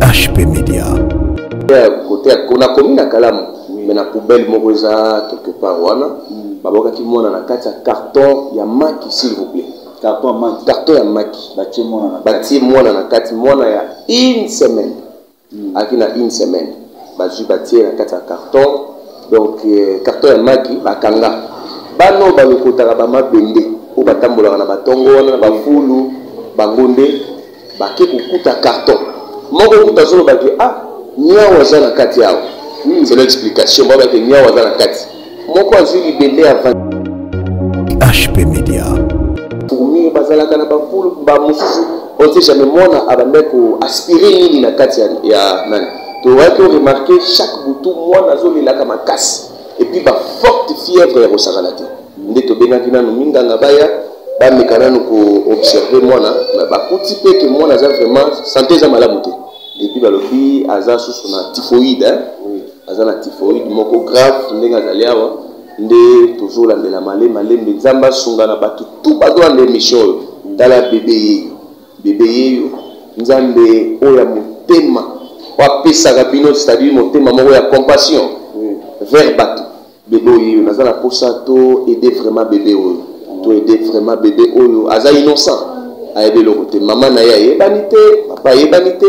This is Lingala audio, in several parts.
EHP Media. Côté na commune ya Kalamu, mais na poubelle moko eza quelque part wana, babwakaki mwana na kati ya carton ya maki, s'il vous plaît. Carton ya maki. Carton ya maki. Batie mwana na kati. Batie mwana na kati, mwana ya une semaine. Aki na une semaine. Bazwi batie na kati ya carton. Donc carton ya maki bakanga. Bano balokotaka ba mabende oyo batambolaka na batongo wana na bafulu, bango nde bake kokuta carton. Moko kuta azoloba ke, ah, nyawa aza na kati awa. C'est l'explication, ba ke nyawa aza na kati. Moko azwi libende ya vingt. HP Media. Fourmi bazalaka na bafulu, ba mosusu, on sait jamais mwana abandaki ko aspirer nini na kati ya nani. Toyaki remarquer chaque butu mwana azolelaka makasi. Et puis ba forte fièvre ya kosakana te. Nde tobengaki nanu minganga baya, bameka nanu ko observer mwana, mais bakuti pe ke mwana aza vraiment santé eza malamu te. Et puis balobi aza susu na typhoïde, hein? Oui. Aza na typhoïde moko grave ndenge azali awa, nde tozolandela male malembe. Nzambe asunga na bato tout bazolanda émission oyo. Tala bébé yeyo, bébé yeyo, Nzambe oyo ya motema oyo apesaka bino, c'est-à-dire motema moko ya compassion vers bato. Bébé oyo naza na posa to aider vraiment bébé oyo, to aider vraiment bébé oyo aza innocent, ayebi eloko te, mama na ye ayebani te, papa ayebani te,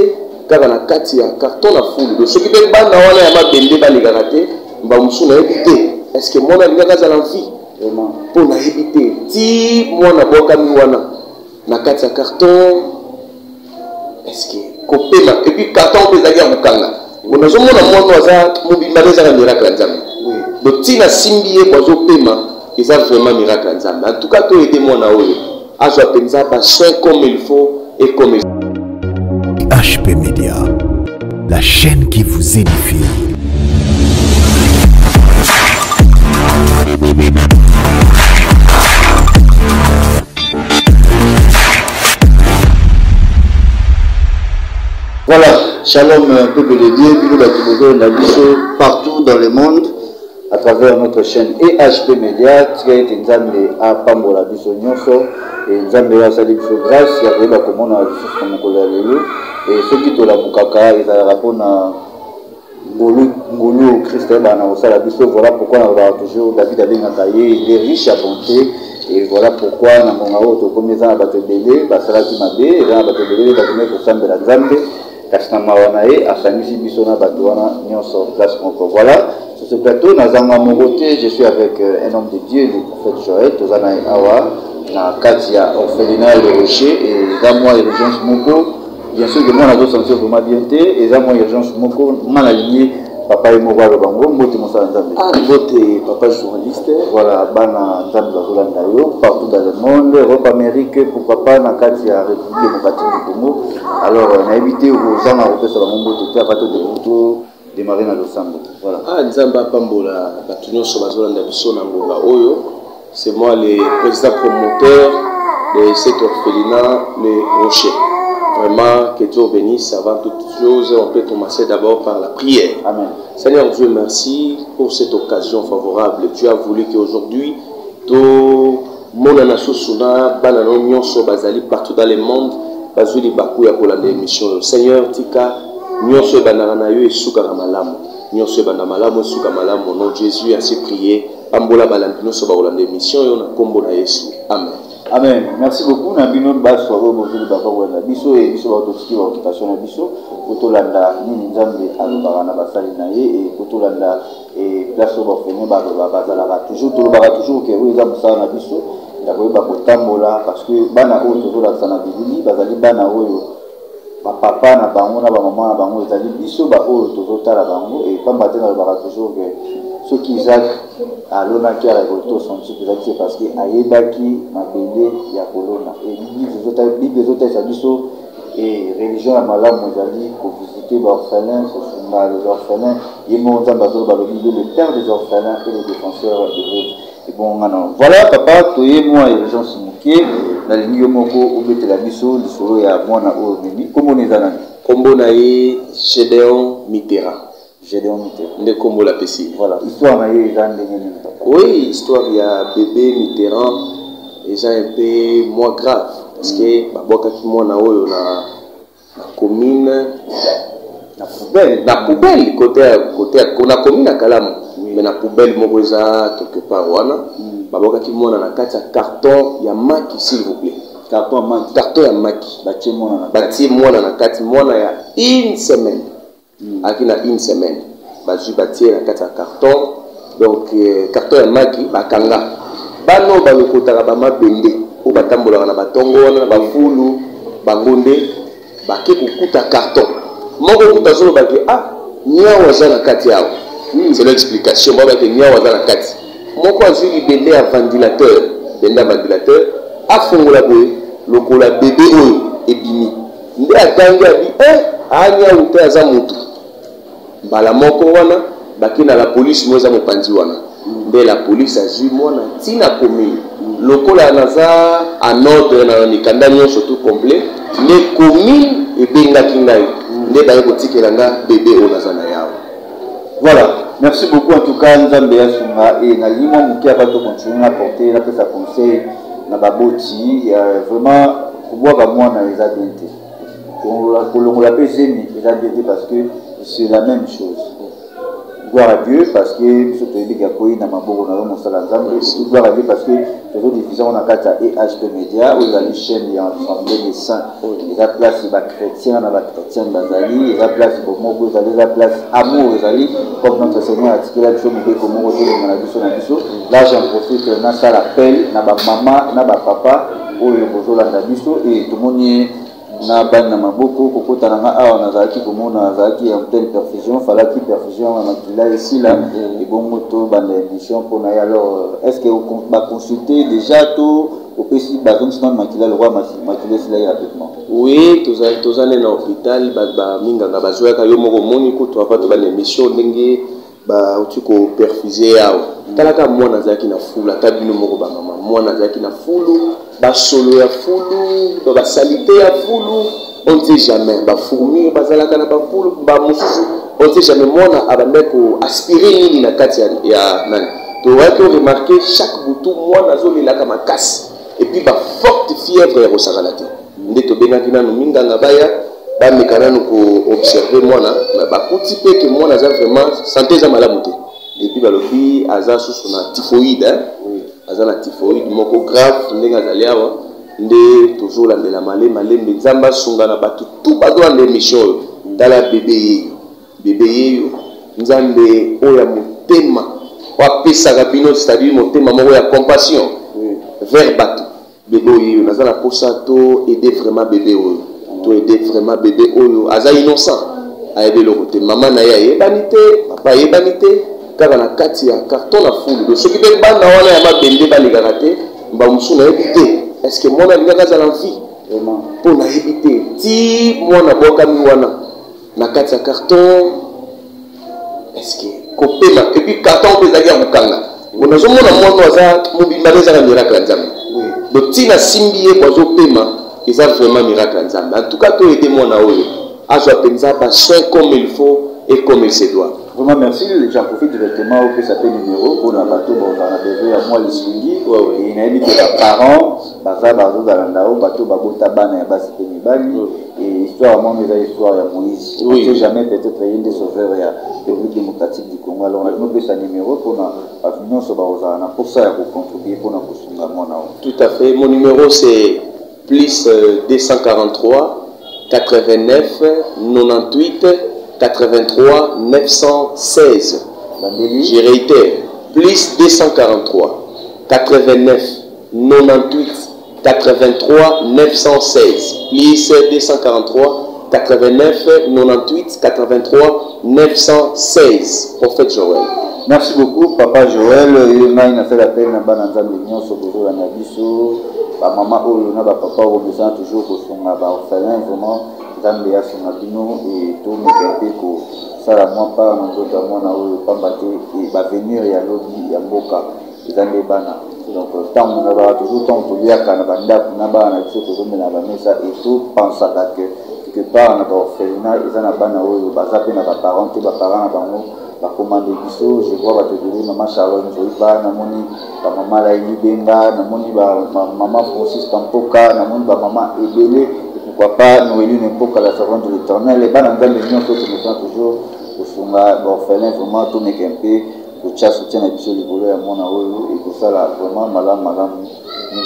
kaka na kati ya carton na fulu. Donc soki mpe bana wana ya mabende balekaka te, mba mosusu nayebi te, est-ce que mwana alingaka azala en vie? Vraiment. Mpo nayebi te, ti mwana abwakami wana na kati ya carton, est-ce que kopema? Et puis carton mpe ezalaki ya kokanga. Bon, nazomona mwana aza mobimba nde ezaka miracle ya Nzambe. Donc ti nasimbi ye po azopema, eza vraiment miracle ya Nzambe. En tout cas, to aider mwana oyo azwa mpenza ba soins comme il faut et comme il HP Media, la chaîne qui vous édifie. Voilà, shalom peuple de Dieu, bino bato bozolanda biso partout dans le monde à travers notre chaîne EHP Media. Tika ete Nzambe apambola biso nyonso e Nzambe oyo asali biso grâce ya koyeba komona lisusu na mokolo ya lelo. E soki tolamukaka ezalaka mpona ngolu, ngolu Christ ayebaka na kosala biso. Voilà pourquoi nalobaka toujours David abengaka ye il est riche à bonté. Et voilà pourquoi na ngonga oyo tokomi eza na bato ebele basalaki mabe, eza na bato ebele bakendaki kosambela Nzambe, kasi na mawa na ye asangisi biso na bato wana nyonso place moko. Voilà, sur ce plateau nazanga moko te, je suis avec un homme de Dieu, le prophète Joël. Toza na ye awa na kati ya orphelinat Le Rocher. Et eza mwa urgence moko, bien sûr que moi nazo sentir vraiment bien te, eza mwa urgence moko nga nalingi papa ye moko aloba ngo. Mbote mosala Nzambe. Ah, mbote papa journaliste. Voilà, bana Nzambe bazolanda yo partout dans le monde, Europe, Amérique, pourquoi pas na kati ya République démocratique du Congo. Alors nayebi te kozanga kopesa bango mbote te avant to démarrer na losambo. Voilà. Ah, Nzambe apambola bato nyonso bazolanda biso na ngonga oyo. C'est moi le président promoteur de cet orphelinat Le Rocher. Vraiment, que Dieu bénisse. Avant toute chose, on peut commencer d'abord par la prière. Amen. Seigneur Dieu, merci pour cette occasion favorable. Tu as voulu qu'aujourd'hui, tout monana susuna, bana no nyonso bazali partout dans le monde, bazuli baku ya kolanda émission. Seigneur, tika nyonso ebandaka na yo esukaka malamu. Nyonso ebanda malamu, esuka malamu. Au nom de Jésus, ainsi prié. Pambola balandi nyonso bakolanda émission oyo na kombo na Yesu. Amen. Amen. Merci beaucoup na bino baso oyo bozali bakolanda biso e biso bato totiki ba occupation na biso po tolanda nini Nzambe alobaka na basali na ye e po tolanda e place oyo baorphelin bazalaka toujours. Tolobaka toujours ke oyo eza mosala na biso ya koyeba kotambola, parce que bana oyo tozolakisa na bilili bazali bana oyo bapapa na bango na bamama na bango ezali biso ba oyo tozotala bango. E pamba te nalobaka toujours ke soki Isaac alonaki arécolté son type, ezalaki c'est parce que ayebaki mabele ya kolona. E Bible ezotalisa biso e religion ya malamu ezali kovisite baorphelin, kosunga les orphelins. Ye moko Nzambe azoloba, alobi il est le père des orphelins et le défenseur des veuves. Ebongo nga voilà papa, toye mwa urgence moke, nalingi yo moko obetela biso lisolo ya mwana oyo omemi. Kombo na eza nani? Kombo na ye Gédéon Mitterrand. Gédéon Mitterrand nde kombo lapesi ye. Voilà, histoire na ye eza ndenge nini papa? Oui, histoire ya bébé Mitterrand eza un peu moins grave parce que babwakaki mwana oyo na commune Na poubelle? Na poubelle, côté ya côté ya na commune ya Kalamu, mais na poubelle moko eza quelque part wana. Babwakaki mwana na kati ya carton ya maki, s'il vous plaît. Carton ya maki? Carton ya maki. Batie mwana na Batie mwana na kati, mwana ya une semaine. Aki na une semaine, bazwi, batie na kati ya carton. Donc carton ya maki, bakanga. Bana oyo balokotaka bamabende, oyo batambolaka na batongo wana na bafulu, bango nde bake kokuta carton moko. Kuta azolobaki: "Ah, niawo aza na kati awa." C'est l'explication babaki, niawo aza na kati. Moko azwi libende ya ventilateur, bende ya ventilateur, afongola boye, lokola bebe oyo ebimi, nde atangi abi eh, aniawu te, aza motu. Mbala moko wana bake na la police mo eza mopanzi wana, nde la police azwi mwana ntina commune. Lokola naza en ordre na mikanda nyonso, tout complet, nde commune ebengaki ngai, nde baye kotikela nga bebe oyo naza na yawa. Voilà, merci beaucoup en tout cas. Nzambe asunga. E nalingi mwa moke ava tocontinue na porte, napesa conseil na baboti. Vraiment, kobwaka mwana eza bien te, kolongola mpe zemi eza bien te, parce que c'est la même chose. Gloire à Dieu, parce que biso toyebi akoyi na maboko na yo, mosala Nzambe. Gloire à Dieu, parce que tozodiffuser ngo na kati ya EHP Média, oyo ezali chaîne ya Assemblée des Saints. Eza place bachrétien na bachrétienne bazali, eza place bomoko ezali, eza place amour ezali, comme notre Seigneur atikela biso mobeko moko, tolinga na biso na biso. Là, j'en profite, nasala appel na bamama na bapapa oyo bozolanda biso. E tomoni na bani na maboko kokota na nga awa, nazalaki komona azalaki en pleine perfusion, falaki perfusion ya makila esila, ebongo tobanda émission mpona ye. Alors, est ce que baconsulte déjà to opesi, bazongisi nano makila lokwa makila esila ye rapidement? Oui, toza nde na hôpital. Baminganga bazwaka yo moko, omoni kutu avant tobanda émission ndenge bauti koperfuser awa. Talaka, mwana azalaki na fulu. Ata bino moko bamama, mwana azalaki na fulu, basolo ya fulu, basaleté ya fulu, on ne sait jamais, bafourmi bazalaka na bafulu bamosusu, on ne sait jamais mwana abandaki koaspirer nini na kati ya nani. Toyaki oremarquer chaque butu mwana azolelaka makasi, et puis baforte fièvre ya kosakana te. Nde tobengaki nanu minganga baya bameka nanu koobserver mwana. Bakuti mpe ke mwana aza vraiment, santé eza malamu te. Et puis balobi aza susu na typhoïde, aza na typhoïde moko grave. Ndenge azali awa, nde tozolandela male malembe. Nzambe asunga na bato tu bazolanda émission oyo. Tala bebe yeyo, bebe yeyo. Nzambe oyo ya motema, oyo apesaka bino, c'est-à-dire motema moko ya compassion vers bato. Bebe oyo naza na posa to aider vraiment bebe oyo, to aider vraiment bebe oyo. Aza innocent, ayebi eloko te. Mama na ye ayebani te, papa ayebani te, kaka na kati ya carton na fulu. Do soki mpe bana wana ya mabende balekaka te, mba mosusu nayebi te est ce que mwana alingaka azala vie, mpo nayebi te. Ti mwana bwakami wana na kati ya carton, est ce que kopema? Et puis carton mpe ezalaki ya kokanga. Bon, nazomona mwana aza mobimba nde, ezaka miracle ya Nzambe. Donc ntina asimbi ye po azopema, eza vraiment miracle ya Nzambe. En tout cas, toaider mwana oyo, azwa mpenza basoin comme il faut et comme il se doit. Vraiment merci. J'en profite directement opesa mpe numéro mpona bato bazala na besoin ya mwa lisungi. Nayebi ke baparent baza bazozala ndao, bato babota bana ya basi mpe mibali. Et histoire ya mwana eza histoire ya Moïse. On sait jamais, peut-être ye nde sauveur ya République démocratique du Congo. Alors nalingi opesa numéro mpona bato nyonso bakozala na mposa ya kocontribuer mpona kosunga mwana oyo. Tout à fait. Mon numéro, c'est plus 243 89 98 83 916. Bandeli. Je réitère. Plus 243 89 98 83 916. Plus 243 89 98 83 916. Prophète Joël. Merci beaucoup, papa Joël. Ngai nasala appel na bana Nzambe nyonso bozolanda biso, bamama oyo na bapapa oyo mesana toujours kosunga baorphelin. Vraiment, Nzambe asunga bino. E tomeka mpe kosala mwa part na nzoto ya mwana oyo, pamba te bavenir ya lobi ya mboka eza nde bana. Donc ntango nalobaka toujours, ntango toliaka na bandako na bana na biso, tozomela na bamesa, e topensaka ke quelque part na baorphelinat eza na bana oyo baza mpe na baparent te, baparent na bango bakomande biso. Je vois bato ebele, mama Charlotte Nzoiba namoni, bamama Laili Benga namoni, bamama Francis Kampoka namoni, bamama ebele. Et pourquoi Pourquoi pas Noéline Mpoka, la servante de l'Éternel. Et bana Nzambe nyonso tomesana toujours kosunga baorphelin, vraiment tomeka mpe kotya soutien na biso likolo ya mwana oyo, ekosala vraiment malamu malamu mingi.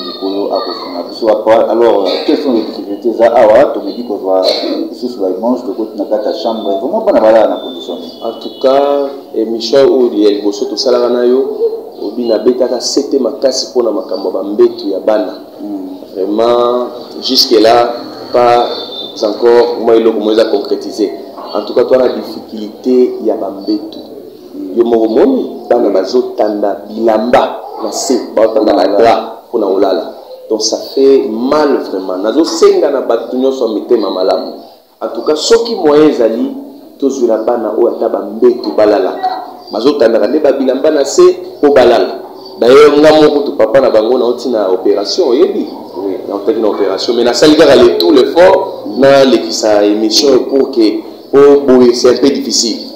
Likolo akosunga biso. Alors, quelles sont les difficultés eza awa? Tomeki kozwa lisusu baimage, tokoti na kati ya chambre. Vraiment, bana balala na condition nini? En tout cas, émission oyo ya liboso tosalaka na yo, obi nabetaka sete makasi mpona makambo ya bambetu ya bana. Vraiment, jusque là pas encore mwa eloko moko eza concrétisé. En tout cas, towana difficulté ya bambetu. Yo moko moni, bana bazotanda bilamba na se, baotanda badrap mpona kolala. Donc ça fait mal vraiment. Nazosenga na bato nyonso ya mitema malamu, en tout cas soki moyen ezali, tozwela bana oyo ata bambeto balalaka. Bazotandaka nde babilamba na se mpo balala. D'ailleurs, nga moko to papa na bango nauti na opération, oyebi, nautaki na opération, mais nasali kaka le tout l'effort nalekisa émission pour que po boye c'est un peu difficile.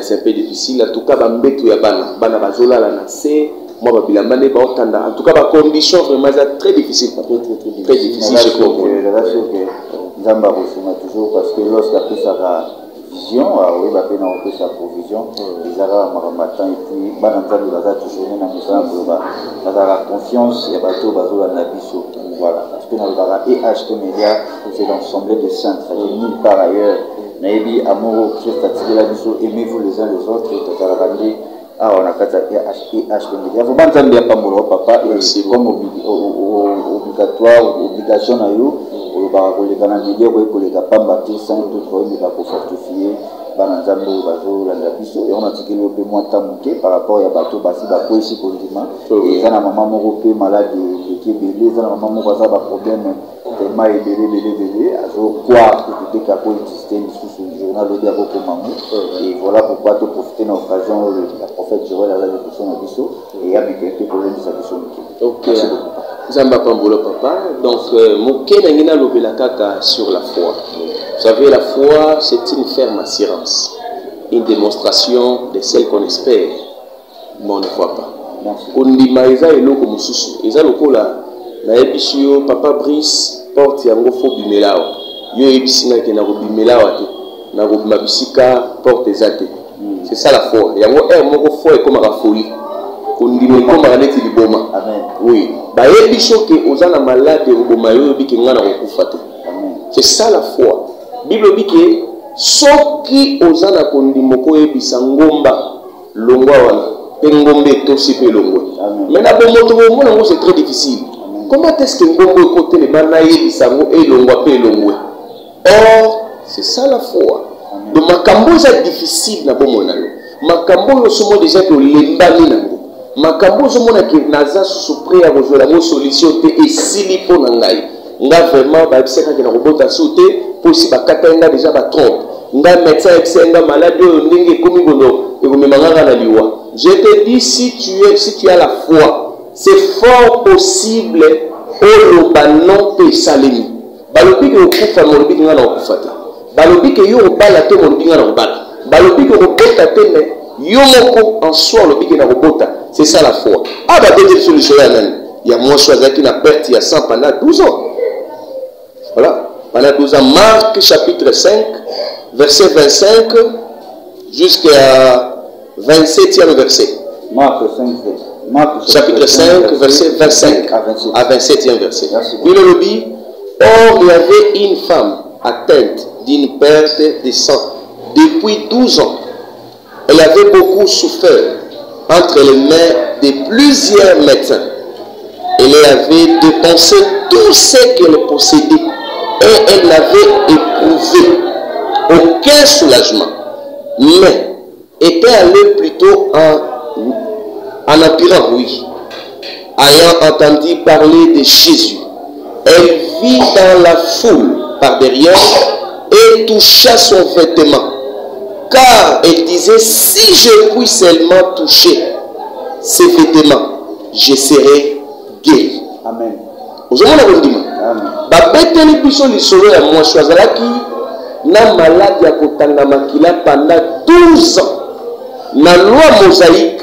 C'est un peu difficile. En tout cas, bambeto ya bana, bana bazolala na se, mwa babilamba nde baotanda. En tout cas, bacondition vraiment eza très difficile, très, très, très très difficile, je crois. Naza sûr que Nzambe akosunga toujours, parce que lorsque apesaka vision, akoyeba mpe na kopesa provision. Eza kaka makambo ya temps. Et puis bana Nzambe baza toujours nde na mosala koloba, bazalaka confiance ya bato oyo bazolanda biso. Voilà, parce que nalobaka, EHP Média, c'est l'ensemble de saints, c'est-à-dire nulle part ailleurs. Nayebi amour oyo Christ atikela biso, aimez-vous les uns les autres. Tozalaka nde awa na kati ya EHP Média. Vraiment, Nzambe apambola yo, papa. Comme obligatoire, obligation na yo, olobaka koleka na média, okoki koleka pamba te sans toutefois oyemeka kofortifie bana Nzambe oyo bazolanda biso. Yango natikeli yo mpe mwa temps moke par rapport ya bato basi bakwesi kondima. Eza na mama moko mpe malade eleki ebele, eza na mama moko aza baproblème tellement ebele ebele ebele, azocroire kutu te ke akoexiste lisusu journal oyebi akokomango. Et voilà pourquoi toprofite na occasion oyo ya prophète Joel aza liboso na biso, eyameka mpe kolendisa biso moke. Ok, Nzambe apambola papa. Donc moke nangi nalobela kaka sur la foi. Vous savez, la foi, c'est une ferme assurance, une démonstration de celle qu'on espère mais on ne voit pas. Kondima eza eloko mosusu. Eza lokola nayebisi yo, papa Brice, porte yango faut bimela awa. Yo oyebisi ngai ke nakobimela awa te, nakobima bisika porte eza te. C'est ça la foi. Yango heure moko foi ekomaka folie, kondima ekomaka neti liboma. Oui, bayebi soki oza na malade ekoboma yo, oyebi ke ngai nakokufa te. C'est ça la foi. Bible elobi ke soki oza na kondima, okoyebisa ngomba longwa wana, mpe ngomba etosi mpe elongwe. Mais na bomoto bomona yango, c'est très difficile. Comment est ce que ngomba ekotelema, nayebisa yango elongwa mpe elongwe? Or c'est ça la foi. Donc makambo eza difficile na bomoi na yo, makambo oyo osomona déjà ke olembani nango, makambo ozomona ke naza susu prêt ya kozwela yango solution te, esili mpo na ngai. Nga vraiment bayebisaka ke na kobota su te, mpo esi bakata ye nga déjà batrompe. Nga médecin ayebisa ye nga maladi oyo ndenge ekomi bono ekomema nga nga na liwa. Je te dis, si tu as la foi, c'est fort possible oloba non mpe esalemi. Balobi ke okufa, mais olobi ke nga na kokufa te. Balobi ke yo obala te, mais olobi nga na kobala. Balobi ke okobota te, mais yo moko en soi olobi ke na kobota. C'est ça la foi. Ah, babeti biso lisolo ya nani, ya mwasi oyo azalaki na perte ya sang pendant 12 ans. Voilà, pendant 12 ans. Marc chapitre 5, verset 25 jusqu'à 27e verset. Marc 5, Marc chapitre 5, verset 25 à 27. À 27e verset. Merci. Bible elobi: Or il y avait une femme atteinte d'une perte de sang depuis 12 ans. Elle avait beaucoup souffert entre les mains de plusieurs médecins. Elle avait dépensé tout ce qu'elle possédait et elle n'avait éprouvé aucun soulagement, mais était allée plutôt en empirant, oui. Ayant entendu parler de Jésus, elle vit dans la foule par derrière et toucha son vêtement. Car elle disait, si je puis seulement toucher ses vêtements, je serai guéri. Amen. Ozomona kondima? Amen. Babeteli biso lisolo ya mwasi azalaki na maladi ya kotanga makila pendant 12 ans. Na loi mosaïque,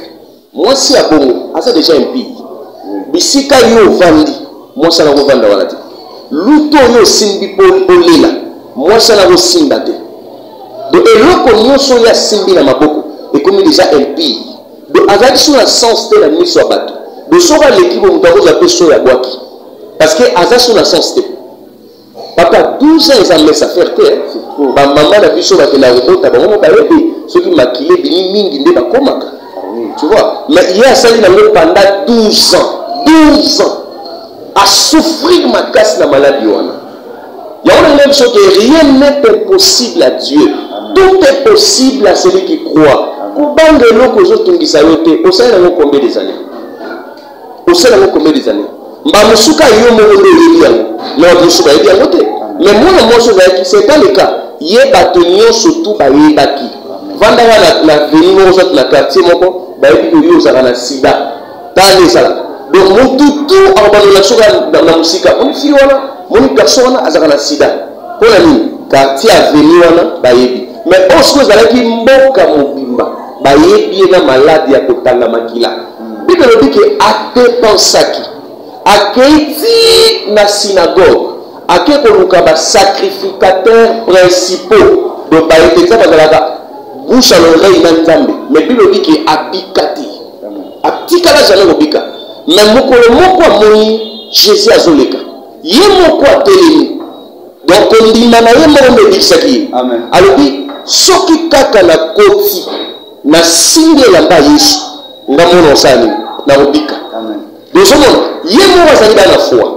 mwasi ya bongo aza déjà impie. Bisika yo ovandi, mwasi ana kovanda wana te. Lutu oyo osimbi mpo olela, mwasi wana akosimba te. Donc eloko nyonso oyo asimbi na maboko ekomi deja impire. Donc azalaki so na sens te na miso ya bato. Donc soki aleki bo moto akozwa mpe soyi abwaki. Parce que aza so na sens te. Papa 12 ans eza messe affaire te. Ba mama na biso bakendaka kobota bango moko bayebi soki makila ebimi mingi nde bakomaka. Tu vois? Mais ye asali nango pendant 12 ans. 12 ans. A souffrir makasi na maladi wana. Yango na ngai biso ke rien n'est impossible à Dieu. Tout est possible à celui qui croit. Kobanga eloko ezotungisa yo te. Osali nango combien des années? Osali yango combien des années? Mba mosuka yo moko nde oyebi yango. Mais bato mosusu bayebi yango te. Mais mwana mwasi ozalaki, c'est pas le cas. Ye bato nyonso tu bayebaki. Vandaka na avenue moko soit na quartier moko, bayebi que yo ozalaka na sida. Tala nde esalaka. Donc mutu tu akobanola soki na mosika. Moni fille wana, moni garçon wana azalaka na sida. Mpo na nini? Quartier avenue wana bayebi. Mais oyo sikoyo ezalaki mboka mobimba, bayebi ye na malade ya kotanga makila. Bible elobi ke adepensaki, akei ti na synagogue, ake koluka ba sacrificateurs principaux, donc baye mpenza bazalaka bouche à l'oreille na Nzambe. Mais Bible elobi ke abika te, atikala jamais kobika. Mais mokolo moko amoni Jésus azoleka, ye moko atelemi. Donc kondima na ye moko nde ebikisaki ye. Alobi soki kaka nakoti nasimbi elamba ya Yesu, nga mona osala nini? Nakobika. Donc ozomona ye moko azali bana foi,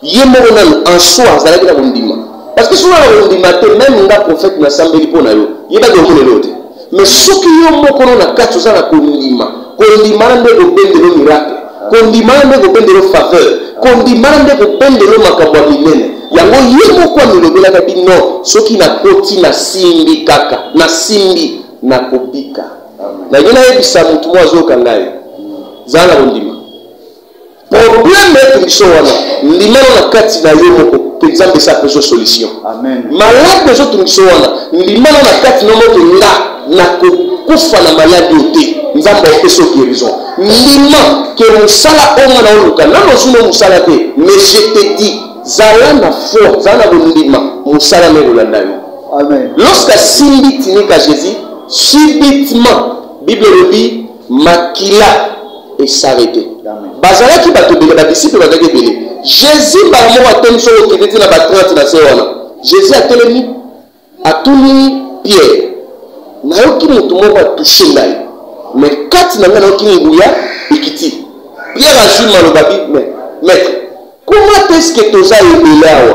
ye moko nanu en soi azalaki na kondima. Parce que soki na kondima te, même nga prophète nasambeli mpo na yo, yebaki omona eloko te. Mais soki yo moko no na kati oza na kondima, kondima na nde kobendelo miracle, kondima na nde kobendelo faveur, kondima na nde kobendelo makambo ya minene. Yango ye moko amilobelaka bino, soki nakoti nasimbi kaka, nasimbi nakobika. Nalingi nayebisa motu moko azoyoka ngai, zala na kondima. Problème etungisa wana, ndima na kati na yo moko ke Nzambe esa apesa solution. Malade ezotungisa wana, ndima na kati na moko nga nakokufa na maladi oyo te, Nzambe apesa guérison. Ndima ke mosala oyo nga naoluka nano ozwi no mosala te, mais je te dis, zala na foi, zala na kondima, mosala nde ekolanda yo. Lorsque asimbi tinika Jésus, subitement Bible elobi makila esarrete. Bazalaki bato ebele, ba disciples bazalaki ebele. Jésus mbala moko atelemi, soki okende ti na ba 30 na se wana, Jésus atelemi, atuni Pierre, nayoki motu moko atouche ngai, mais kati na ngai nayoki nguya ekiti. Pierre azwi maloba bi, mais maître, comment est-ce que toza ebele awa?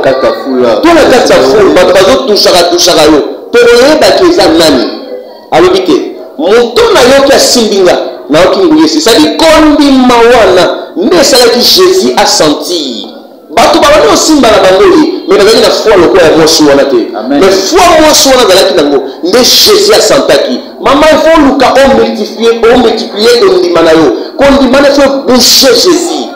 To na kati ya foule, bato bazotushaka tushaka yo, tokoyebaki eza nani? Alobi te, moto nayoki asimbi nga, nayoki nguya esi. C'est-à-dire kondima wana nde esalaki Jésus asentir. Bato babandi kosimba na bango ye, mais bazalaki na foi lokola ya mwasi wana te. Mais foi mwasi wana azalaki nango nde Jésus asantaki. Mama, il faut luka omultiplier kondima na yo. Kondima na il faut bouger Jésus.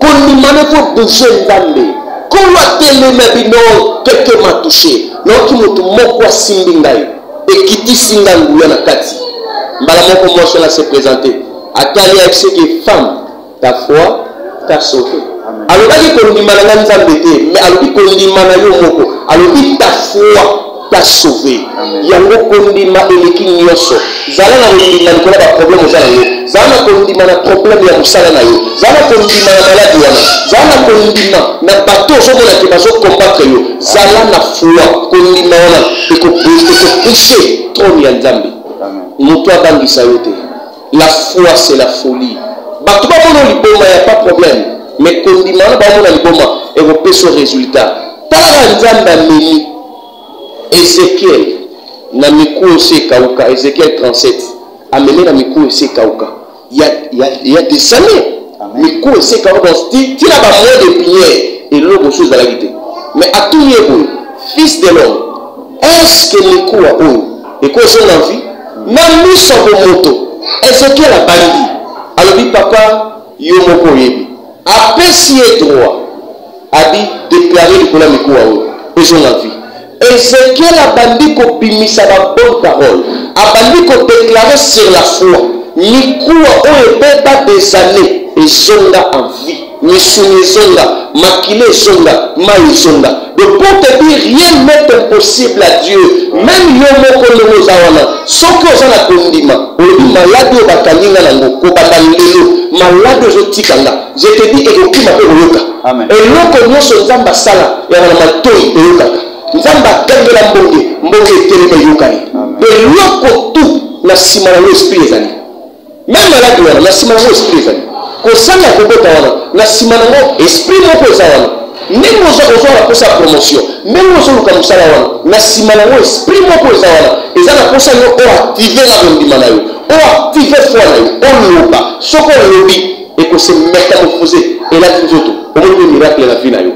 Kondima na il faut bouger Nzambe. Kolo atelemi bino, quelqu'un m'a touché. Nayoki motu moko asimbi ngai, ekitisi nga nguya na kati. Mbala moko mwasi wana se présente, atali ayebisi ke femme, ta foi t'a sauvé. Alobaki kondima na nga Nzambe te, mais alobi kondima na yo moko. Alobi ta foi t'a sauvé. Yango kondima eleki nyonso. Zala na kondima likolo ya ba problème oza nango. Zala na kondima na problème ya mosala na yo. Zala na kondima na maladi wana. Zala na kondima na bato ozomona ke bazo combattre yo. Zala na foi. Kondima wana ekopousse trône ya Nzambe. Moto abangisa yo te. La foi c'est la folie. Bato bamona liboma ya pas problème, mais kondima wana bamona liboma ekopesa résultat. Talaka Nzambe amemi Ezekiel na mikuwa esi ekauka, Ezekiel 37 amemi na mikuwa esi ekauka ya des années, mikuwa esi ekauka, donc ti na ba mois de pinière eloko mosusu ezalaki te. Mais atuni ye boye, fils de l'homme, est-ce que mikuwa oyo ekozonga vie? Na miso ya bomoto Ezekiel abangi, alobi papa yo moko oyebi. Apesi ye droit, abi déclarer likolo ya mikuwa oyo ezonga vie. Ezekiel abandi kobimisa ba bonne parole, abandi kodéclarer sur la foi, mikuwa oyo ebeba des années ezonga en vie. Misuni ezonga, makila ezonga, mayi ezonga. Donc pour te dire rien n'est impossible à Dieu. Meme yo moko ndenge oza wana, soki oza na kondima, olobi maladi oyo bakangi nga nango kobanda lelo, maladi oyo ezotika nga, je te dis ekokima mpe okoyoka. Eloko nyonso Nzambe asala yaka na matoyi eyokaka. Nzambe agangela mbonge, mbonge etelema eyoka ye. Eloko tout na nsima na yango esprit ezali. Meme malade wana na sima nango esprit ezali. Kozanga kobota wana na sima nango esprit moko eza wana. Ndenge oza ozwa na posa ya promotion, ndenge ozoluka mosala wana na sima nango esprit moko eza wana. Eza na posa yo o activer na kondima na yo, o activer foi na yo, oloba. Soki olobi eko se metamorphoser, elati nzoto. Omoni pe miracle na vie na yo.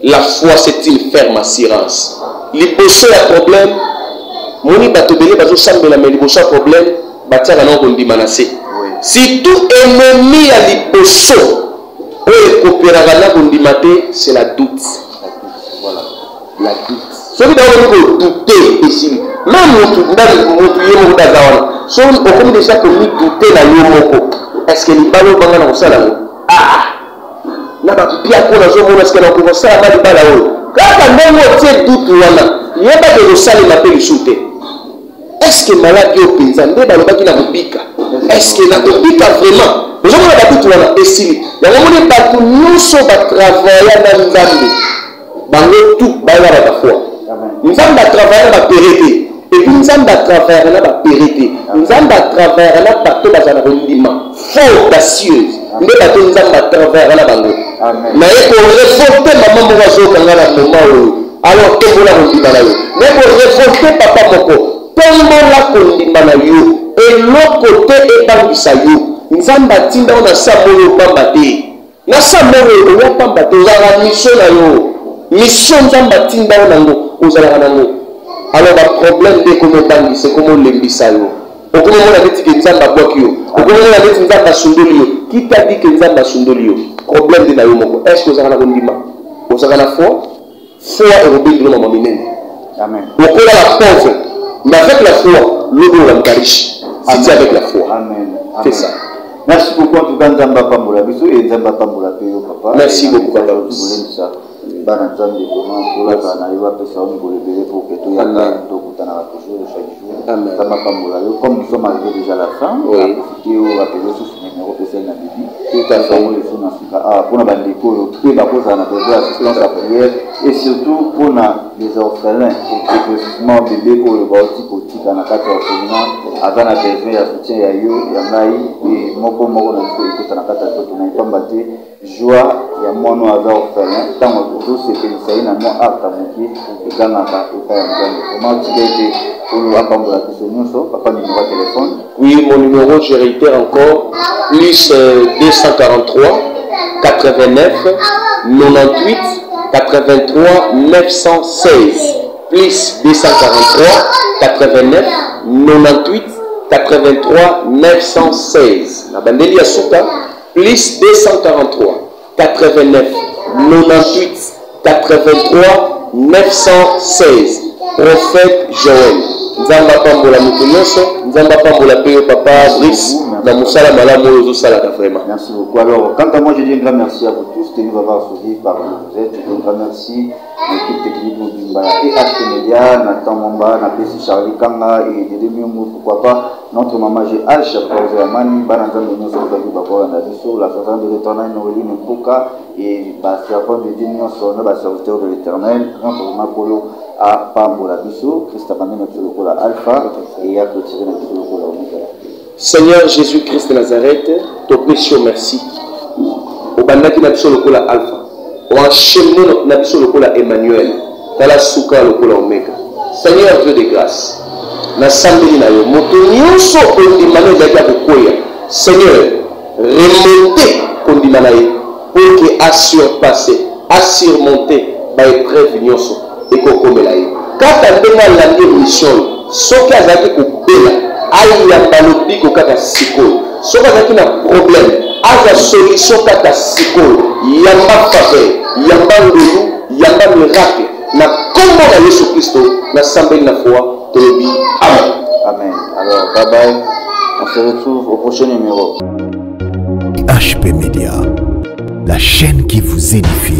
La foi c'est une ferme assurance. Liboso ya problème, moni bato ebele bazosambela mais liboso ya problème batiaka nao kondima na se. Surtout ennemi ya liboso oyo ekoperaka na kondima te, c'est la doute. Voilà, la doute. Soki bango okomi kodute esili. Meme mutu ndani mutu ye moko nde aza wana. Soki okomi deja komidute na yo moko, est-ce que libala oyo banga na kosala yango? Ah! Na ba mpiako nazomona sika nakoki kosala ma libala oyo kaka ndenge otie dutu wana yeba ke ekosalema mpe lisusu te. Eske maladi oyo mpenza nde balobaki na kobika, eske nakobika vraiment? Ozomona badutu wana esili yango. Omoni bato nyonso batravaya na Nzambe, bango tout bayeba bafoi. Nzambe atravaya na bapere te, epuis Nzambe atravayaka na bapere te. Nzambe atravayaka na bato bazala na kondima fo audacieuse, nde bato Nzambe atravayaka na bango. Naye korevolte mama moko azoyoka nga na moma oyo, alors tombola kondima na yo. Naye korevolte papa moko, tombola kondima na yo, eloko te ebangisa yo. Nzambe atinda yo na sa moyo pamba te. Na sa moyo oya pamba te, ozalaka mission na yo, mission Nzambe atinda yo nango, ozalaka nango. Alors ba problème nde ekomi obangisa, ekomi olembisa yo, okomi omona neti ke Nzambe abwaki yo, okomi omona neti Nzambe asundoli yo. Qui t'a dit que Nzambe asundoli yo? Problème nde na yo moko. Est-ce que ozalaka na kondima? Ozalaka na foi? Foi ekobendela mama minene. Amen. Okolala pauvre, mais avec la foi, lobi olamuka riche. Si tu es avec la foi. Amen. C'est ça. Merci beaucoup en tout cas Nzambe apambola biso et Nzambe apambola pe yo papa. Merci beaucoup papa. Bolendisa bana Nzambe vraiment kolaka na yo apesa yo mikolo ebele pour que toyaka tokutanaka toujours chaque jour. Amen. Nzambe apambola yo. Comme nous sommes arrivés déjà à la fin, Oui. profiter oyo rappeler susu numéro pesali na bibi. Tout à fait. Bango lisusu na suka awa mpona bandeko oyo mpe bakozala na besoin ya assistance ya prière et surtout mpona les orphelins et précisément bébé oyo bauti kotika na kati ya orphelinat aza na besoin ya soutien ya yo ya ngai e moko moko na biso ekota na kati ya nzoto na ye pamba te joie ya mwana oyo aza orphelin ntango ozosepelisa ye na mwa acte ya moke egangaka epai ya Nzambe. Vraiment tika ete oyo apambola biso nyonso. Papa, numéro ya téléphone? Oui, mon numéro, je réitère encore, plus 243 89 98 83 916. Plus 243 89 98 83 916. Na bandeli ya suka, plus 243 89 98 83 916. Prophète Joël. Nzambe apambola moto nyonso, Nzambe apambola pe yo papa Brice na mosala malamu oyo ozosalaka vraiment. Merci beaucoup. Alors, quant à moi, je dis un grand merci à vous tous de nous avoir suivis par où vous êtes. Je dis un grand merci à l'équipe technique Mobimba et HP Media, Nathan Mwamba, Napesi Charlie Kanga et Dédé Miongo, pourquoi pas notre maman GH, Paul Amani, Bana Nzambe nyonso ozali bakolanda biso, la servante de l'Éternel Noéline Mpoka et ba servante de Dieu nyonso na ba serviteur de l'Éternel, notre maman Kolo apambola biso, Christ abandi na biso lokola Alpha et ya clôturer na biso lokola Omega. Seigneur Jésus-Christ de Nazareth, topesi yo merci. Obandaki na biso lokola Alpha, oenchaîne na biso lokola Emmanuel, tala suka lokola Omega. Seigneur Dieu de grâce, nasambeli na yo moto nyonso kondima na ezalaki ya kokweya, Seigneur remonte kondima na ye pour que asurpasse, asurmonte ba épreuve nyonso ekokomela ye. Kaka ndenge alandi émission oyo, soki azalaki kobela ayamba lobiko kaka sikoyo, soki azalaki na problème azwa solution kaka sikoyo. Yamba faveur, yamba ngolu, yamba miracle na kombo na Yesu Kristo. Nasambeli na foi, tolobi amen. Amen. Alors bye bye, on se retrouve au prochain numéro. HP Media. La chaîne qui vous édifie.